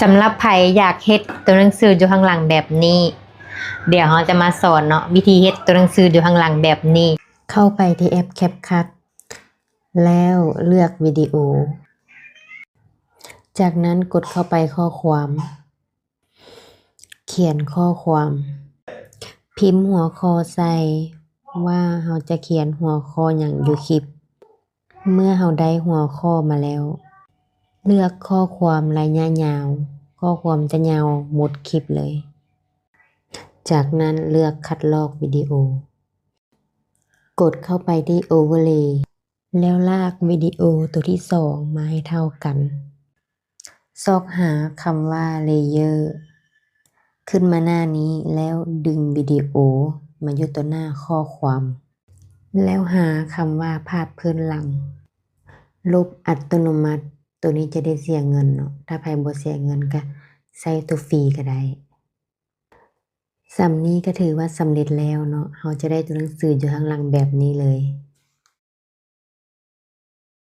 ສຳລັບໃຜຢາກເຮັດຕົວໜັງສືຢູ່ຂ້າງຫຼັງແບບນີ້, ດຽວເຮົາຈະມາສອນເນາະ ວິທີເຮັດຕົວໜັງສືຢູ່ຂ້າງຫຼັງແບບນີ້. ເຂົ້າໄປທີ່ແອັບ CapCut ແລ້ວເລືອກວິດີໂອ. ຈາກນັ້ນກົດເຂົ້າໄປຂໍ້ຄວາມ. ຂຽນຂໍ້ຄວາມ. ພິມຫົວຂໍ້ໃສ່ວ່າເຮົາຈະຂຽນຫົວຂໍ້ຫຍັງຢູ່ຄລິບ. ເມື່ອເຮົາໄດ້ຫົວຂໍ້ມາແລ້ວ, ເລືອກຂໍ້ຄວາມໄລຍະຍາວ. ຂໍ້ຄວາມຈະຍາວໝົດຄລິບເລີຍ. ຈາກນັ້ນເລືອກຄັດລອກວິດີໂອ. ກົດເຂົ້າໄປທີ່ Overlay ແລ້ວລາກວິດີໂອຕົວທີສອງມາໃຫ້ເທົ່າກັນ. ຊອກຫາຄຳວ່າ Layer ຂຶ້ນມາໜ້ານີ້ ແລ້ວດຶງວິດີໂອມາຢູ່ຕໍ່ໜ້າຂໍ້ຄວາມ. ແລ້ວຫາຄຳວ່າພາບພື້ນຫຼັງ. ລົບອັດຕະໂນມັດ, ໂຕນີ້ຈະໄດ້ເສຍເງິນເນາະ. ຖ້າໃຜບໍ່ເສຍເງິນກະໃຊ້ໂຕຟຣີກະໄດ້. ສ່ຳນີ້ກະຖືວ່າສຳເລັດແລ້ວເນາະ. ເຮົາຈະໄດ້ຕົວໜັງສືຢູ່ຂ້າງຫຼັງແບບນີ້ເລີຍ.